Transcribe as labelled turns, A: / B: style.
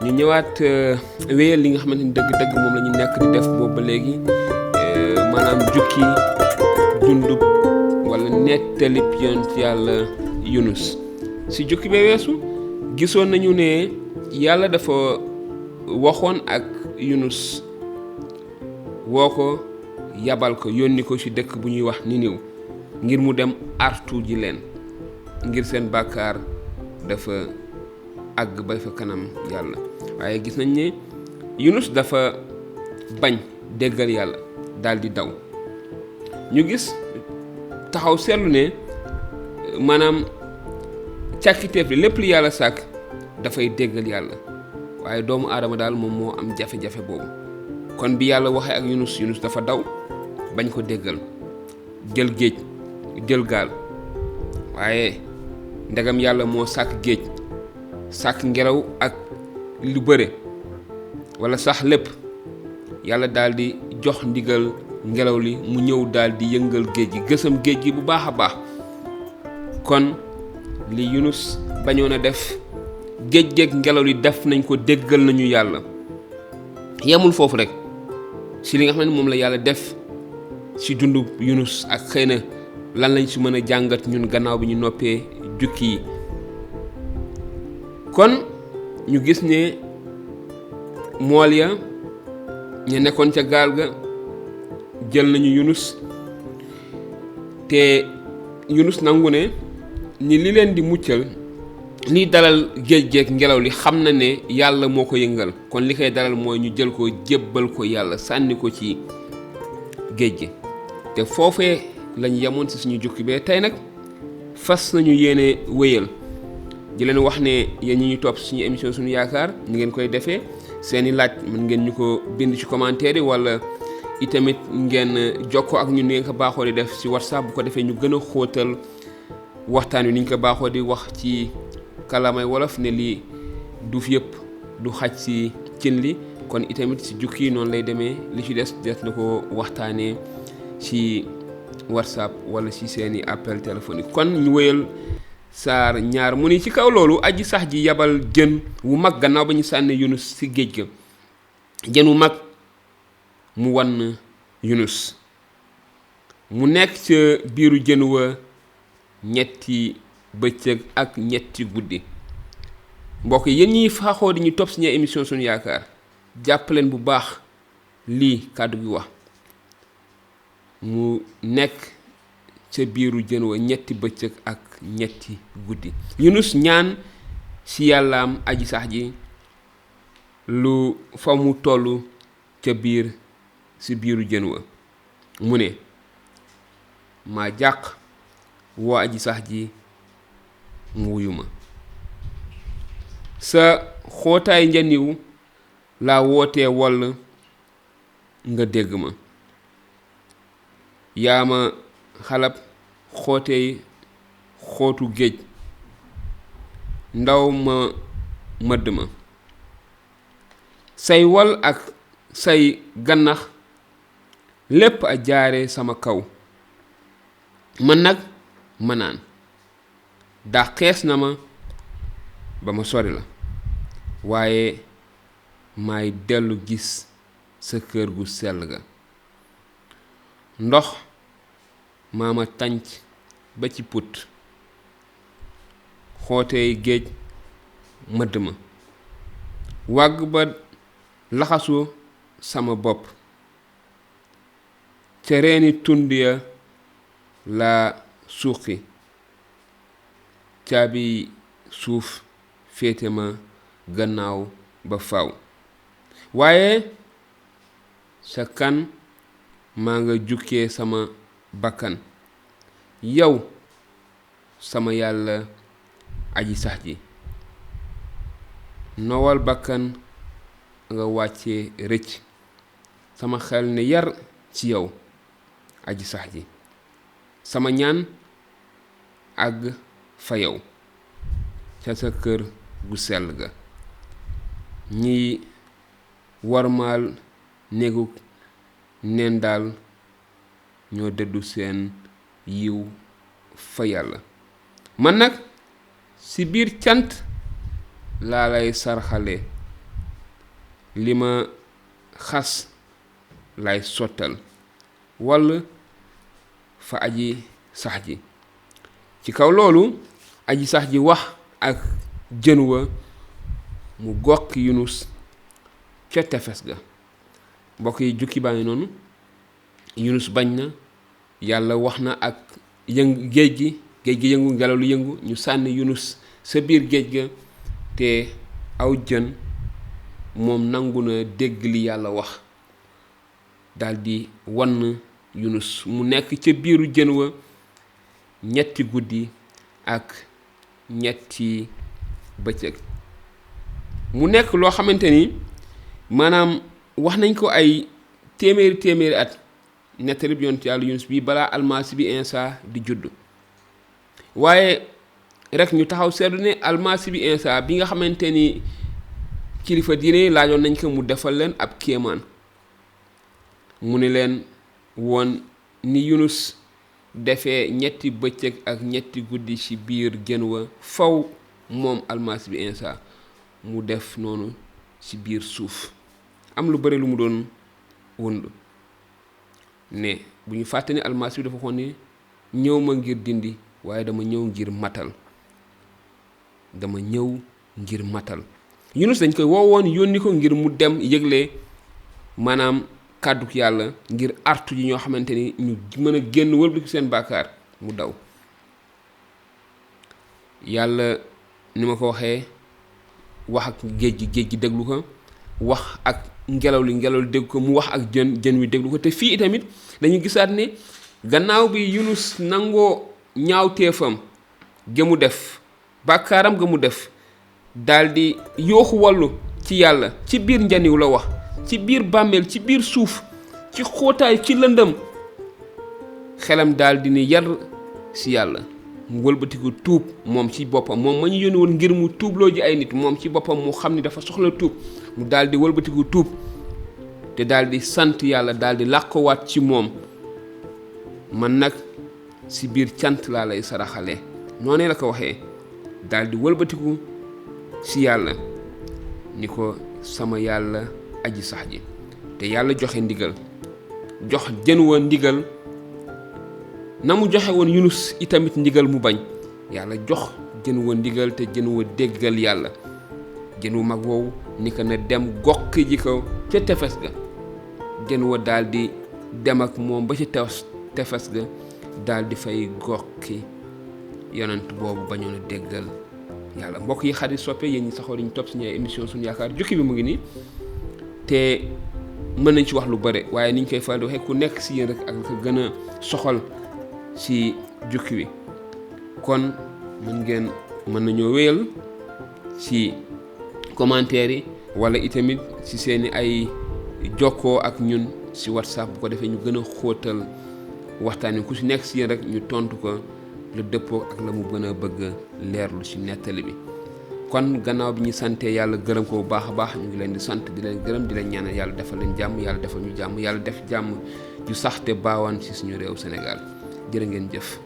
A: ñu ñëwaat wéyal li nga xamante ni dëgg-dëgg moom la ñu nekk di def boobu ba léegi maanaam jukki dundub wala nettalib yonent yàlla Yunus si jukki ba weesu gisoon nañu ne yàlla dafa waxoon ak Yunus woo ko yabal ko yónni ko ci dëkk bu ñuy wax Niniw ngir mu dem artu ji leen ngir seen bàkkaar dafa àgg ba fa kanam yàlla waaye gis nañ ne Yunus dafa bañ déggal yàlla daal di daw ñu gis taxaw seetlu ne maanaam càkkiteef li lépp li yàlla sàkk dafay déggal yàlla waaye doomu aadama daal moom moo am jafe-jafe boobu kon bi yàlla waxee ak Yunus dafa daw bañ ko déggal jël géej jël gaal waaye ndegam yàlla moo sàkk géej sàkk ngelaw ak lu bëre wala sax lépp yàlla daal di jox ndigal ngelaw li mu ñëw daal di yëngal géej gi gësam géej gi bu baax a baax kon li Yunus bañoon a def géej géej ngelaw li def nañ ko déggal nañu yàlla yemul foofu rek si li nga xam ne moom la yàlla def si dundu Yunus ak xëy na lan lañ si mën a jàngat ñun gannaaw bi ñu noppee jukki yi kon ñu gis ne mool ya ñu nekkoon ca gaal ga jël nañu Yunus te Yunus nangu ne ni li leen di muccal li dalal géej géej ngelaw li xam na ne yàlla moo ko yëngal kon li koy dalal mooy ñu jël ko jébbal ko yàlla sànni ko ci géej gi te foofee lañ yemoon si suñu jukki bee tey nag fas nañu yéene wéyal di leen wax ne yéen ñi ñu topp suñu émission suñu yaakaar ni ngeen koy defee seeni laaj mën ngeen ñu ko bind ci commentaire yi wala itamit ngeen jokkoo ak ñun ni ngeen ko baaxoo di def ci WhatsApp bu ko defee ñu gën a xóotal waxtaan wi ni ñu ko baaxoo di wax ci kàllaamay wolof ne lii duuf yëpp du xaj ci cin li kon itamit ci jukki noonu lay demee li ci des na ko waxtaanee ci WhatsApp wala ci seeni appel téléphonique kon ñu wéyal saar ñaar mu ni ci kaw loolu aji sax ji yabal jën wu mag gannaaw ba ñu sànni Yunus ci géej ga jën wu mag mu wan Yunus mu nekk ca biiru jën wa ñetti bëccëg ak ñetti guddi mbokk yéen ñi faaxoo di ñu topp suñu émission suñu yaakaar jàpp leen bu baax lii kàddu gi wax mu nekk ca biiru jën wa ñetti bëccëg ak ñetti guddi Yunus ñaan ci yàllaam aji sax ji lu fa mu tollu ca biir ci biiru jën wa mu ne maa jàq woo aji sax ji mu wuyu ma sa xóotaay njaniw laa wootee wall nga dégg ma yaa ma xalab xóotey xóotu géej ndaw ma mëdd ma say wal ak say gannax lépp a jaare sama kaw man nag ma naan daa xees na ma ba ma sori la waaye maay dellu gis sa kër gu sell ga ndox maa ma tànc ba ci put xootey géej mëdd ma wàgg ba laxasu sama bopp ca reeni tund ya laa suuqi caabi suuf féete ma gannaaw ba faw waaye sa kan maa nga jukkee sama bakkan yow sama yàlla aji sax ji nowal bakkan nga wàccee rëcc sama xel ne yar ci yow aji sax ji sama ñaan àgg fa yow ca sa kër gu sell ga ñiy warmaal néegu neen daal ñoo dëddu seen yiw fa yàlla man nag ci biir cant laa lay sarxale li ma xas lay sottal walla fa aji sax ji. ci kaw loolu aji sax ji wax ak jën wa mu goqi Yunus ca tefes ga. mbokk yi jukki baa ngi noonu. Yunus bañ na, yàlla wax na ak géej gi yëngu, ngelaw lu yëngu, ñu sànni Yunus sa biir géej ga, te aw jën moom nangu na dégg li yàlla wax, daldi wann Yunus mu nekk ca biiru jën wa ñetti guddi ak ñetti bëccëg. mu nekk loo xamante ni maanaam wax nañ ko ay téeméeri at, nettalib yonent yàlla Yunus bi balaa almasi bi Insa di judd. waaye rek ñu taxaw seetlu ne almasi bi Insa bi nga xamante ni kilifa diine laajoon nañ ko mu defal leen ab kéemaan, mu ne leen woon ni Yunus defee ñetti bëccëg ak ñetti guddi ci biir jën wa, faw moom almasi bi Insa mu def noonu ci biir suuf. am lu bari lu mu doon wund ne bu ñu fàtte ne almasi bi dafa xoon ne ñëw ma ngir dindi, waaye dama ñëw ngir matal. Yunus dañ koy woowoon yónni ko ngir mu dem yëgle maanaam kàdduk yàlla, ngir artu ji ñoo xamante ni ñu mën a génn wëlbatiku seen bàkkaar mu daw. yàlla ni ma ko waxee wax ak géej gi déglu ko, wax ak ngelaw li dégg ko, mu wax ak jën wi déglu ko. te fii itamit dañu gisaat ne gannaaw bi Yunus nangoo ñaawteefam ga mu def, bàkkaaram ga mu def, daldi yooxu wallu ci yàlla ci biir njaniw la wax, ci biir bàmmeel, ci biir suuf, ci xóotaay, ci lëndëm, xelam daldi ni yar ci yàlla, mu wëlbatiku tuub moom ci boppam, moom ma ñu yónni woon ngir mu tuubloo ji ay nit, moom ci boppam mu xam ni dafa soxla tuub, mu daldi wëlbatiku tuub, te daldi sant yàlla, daldi làqowaat ci moom, man nag ci biir cant laa lay saraxale. noonee la ko waxee, daldi wëlbatiku ci yàlla ni ko sama yàlla aji sax ji. te yàlla joxe ndigal, jox jën wa ndigal, na mu joxe woon Yunus itamit ndigal mu bañ, yàlla jox jën wa ndigal, te jën wa déggal yàlla. jën wu mag woowu ni ko na dem goqi ji ko ca tefes ga. jën wa daldi dem ak moom ba ca tefes ga, daldi fay goqi yonent boobu bañoon a déggal yàlla. mbokk yi xarit soppe, yéen ñi saxoo dañu topp suñu ay émission suñu yaakaar, jukki bi mu ngi nii, te mën nañ ci wax lu bare, waaye niñ koy faral di waxee, ku nekk ci yéen rek ak ko gën a soxal ci jukki wi. kon mën nañoo wéyal ci commentaire yi, wala itamit ci seeni ay jokkoo ak ñun ci WhatsApp, bu ko defee ñu gën a xóotal waxtaan wi. ku ci nekk ci yéen rek ñu tontu ko lu dëppoo ak la mu gën a bëgg leerlu ci nettali bi. kon gannaaw bi ñu santee yàlla gërëm ko bu baax a baax, ñu ngi leen di sant, di leen gërëm, di leen ñaanal yàlla defal leen jàmm, yàlla defal ñu jàmm, yàlla def jàmm ju sax te baawaan ci suñu réew Sénégal. jërë ngeen jëf.